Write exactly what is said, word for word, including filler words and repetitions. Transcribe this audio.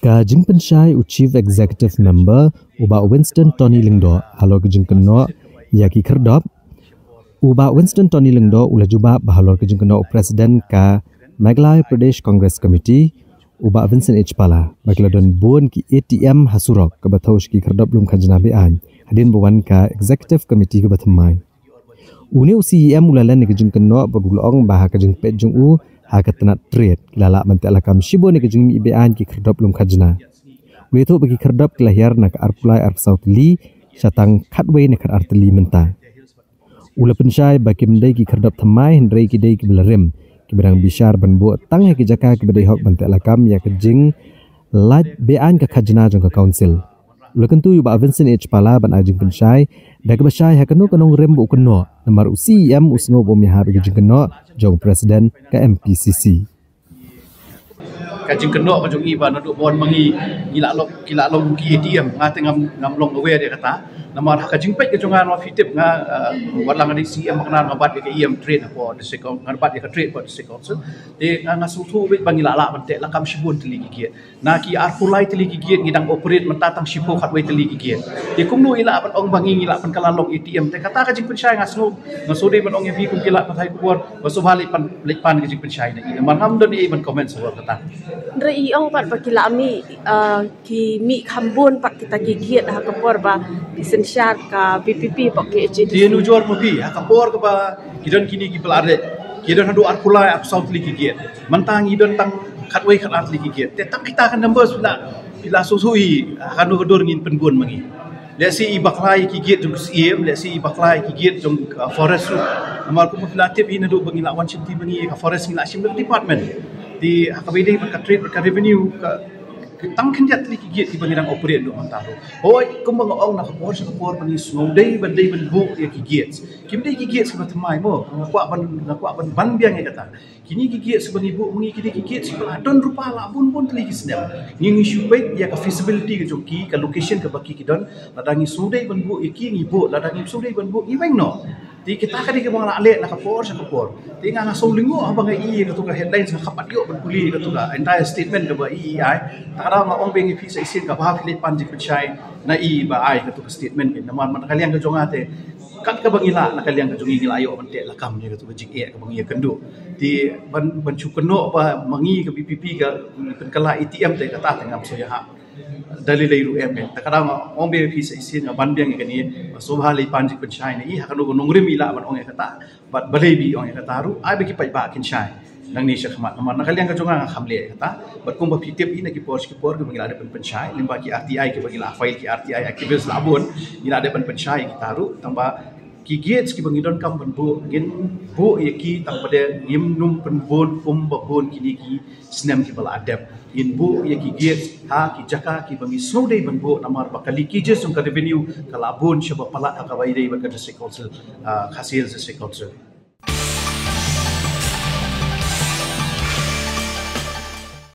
Ka jingpynshai u Chief Executive Member u Bah Winston Tony Lyngdoh halor ka jingkynnoh ïa ki khyrdop. U Bah Winston Tony Lyngdoh u la jubab ba halor ka jingkynnoh u President ka Meghalaya Pradesh Congress Committee, u Bah Vincent H Pala, ba ki la don bun ki A T M ha surok kaba thew sha ki khyrdop lum khajna be-aiñ hadien ba wan ka Executive Committee kaba thymmai. Une u C E M u la len ïa ka jingkynnoh bad u la ong ba ha ka jingpeit jong u ha ka tnat trade ki la lah ban teh lakam shibun ïa ka jingmih be-aiñ ki khyrdop lum khajna. U la ïathuh ba ki khyrdop ki la hiar na ka arphew lai arphew saw tylli sha tang khatwei ne khatar tylli mynta. U la pynshai ba kim dei ki khyrdop thymmai hynrei ki dei kiba la rim, kiba dang bishar ban buh tang ha ki jaka kiba dei hok ban teh lakam ïa ka jinglait be-aiñ ka khajna jong ka Council. U la kyntu ïa u Bah Vincent H Pala ban ai jingpynshai da kaba shai ha kano ka nongrim ba u kynnoh, namar u C E M u sngew ba um ïahap ïa ka jingkynnoh jong u President ka M P C C. Ka jingkynnoh ka jong i ba naduh ba wan ma ngi, ngi la long, ki la long ki A T M, nga te ngam, ngam long aware ïa kata. Namar ha ka jingpeit ka jong nga, namar phi tip nga, uh, wat la nga dei C E M ba kane, nga bat ïa ka E M trade hapoh District Coun-, nga bat ïa ka trade hapoh District Council. Te nga, nga sngewthuh beit ba ngi la lah ban teh lakam shibun tylli ki gate. Na ki arphew lai tylli ki gate ngi dang operate mynta tang shiphew khatwei tylli ki gate. Te kumno i lah ban ong ba ngi, ngi lah pynkylla long A T M? Te kata ka jingpynshai nga sngew, nga sngewdei ban ong ïa phi kum ki lad pathai khubor ba sngewbha leit pan, leit pan ka jingpynshai na i, namar ngam don ei ban comment sa kata. Hynrei i ong pat ba ki la mih, uh, ki mih kham bun pat kita ki gate ha ka por ba ki synshar ka V P P bad ki H A D C. Te nujor ma phi ha ka por kaba ki don kine kiba la ret, ki don haduh arphew lai arphew saw tylli ki gate. Mynta ngi don tang khatwei khatar tylli ki gate. Te tang kita ka numbers phi la, phi la sngewthuh hi ha kano ka dur ngin pynbun ma ngi. Lehse i bakla ïa ki gate jong ka C M, lehse i bakla ïa ki gate jong, uh, forest ruh. Namar kumba phi la tip hi naduh ba ngi la wan shim ti ma ngi ka forest ngi la shim da ka department. Te ha kaba ïadei bad ka trade bad ka revenue ka, ka tang khyndiat tylli ki gate kiba ngi dang operate naduh mynta ruh. Hooid, kumba nga ong na ka por sha ka por ba ngi sngewdei ban dei ban buh ïa ki gates. Kim dei ki gates kiba thymmai mo, nga kwah ban, nga kwah ban ban biang ïa kata. Kine ki gate kiba ngi buh ma ngi ki dei ki gate kiba la don ruh ba la bun bun tylli ki snem. Ngi, ngi shu peit ïa ka feasibility ka jong ki, ka location kaba ki, ki don. Lada ngi sngewdei ban buh ïa ki ngi buh, lada ngi sngewdei ban buh ngi weng noh. Te kita ka dei kaba nga la leh na ka por sha ka por. Te nga, nga sngew lyngngoh haba nga i ïa katu ka headlines, nga khlem pat ïoh ban pule ïa katu ka entire statement kaba i, i ai. Te nga ong biang ïa phi sa shisien kaba phi leit pan jingpynshai na i ba ai katu ka statement, namar na ka liang ka jong nga te kat kaba ngi lah, na ka liang ka jong ngi ngi la ïoh ban teh lakam ïa katu ka jingeh kaba ngi ïakynduh. Te ban, ban shu kynnoh ba ma ngi ka V P P ka pynkylla A T M te kata te ngam sngewthuh. Da lei lei ruh em. Te ka dang ong biang ïa phi sa shisien, nga ban biang ïa kane, ba sngewbha leit pan jingpynshai na i, ha kano ka nongrim i lah ban ong ïa kata, bad balei ba i ong ïa kata ruh, ai ba ki paidbah kin shai nangne sha khmat. Namar na ka liang ka jong nga nga khlem leh ïa kata. Bad kumba phi tip hi na ki por sha ki por kiba ngi la dep ban pynshai, lyngba ki R T I kiba ngi la file, ki R T I activist la bun, ngi la dep ban pynshai ïa kita ruh, tangba ki gates kiba ngi donkam ban buh, ngin buh ïa ki tang pat de ngim nym pynbun kumba bun kine ki snem kiba la dep. Ngin buh ïa ki gates ha ki jaka kiba ngi sngewdei ban buh, namar ba ka leakages jong ka revenue ka la bun shaba palat ha kaba ïadei bad ka District Council, ah, Khasi Hills District Council.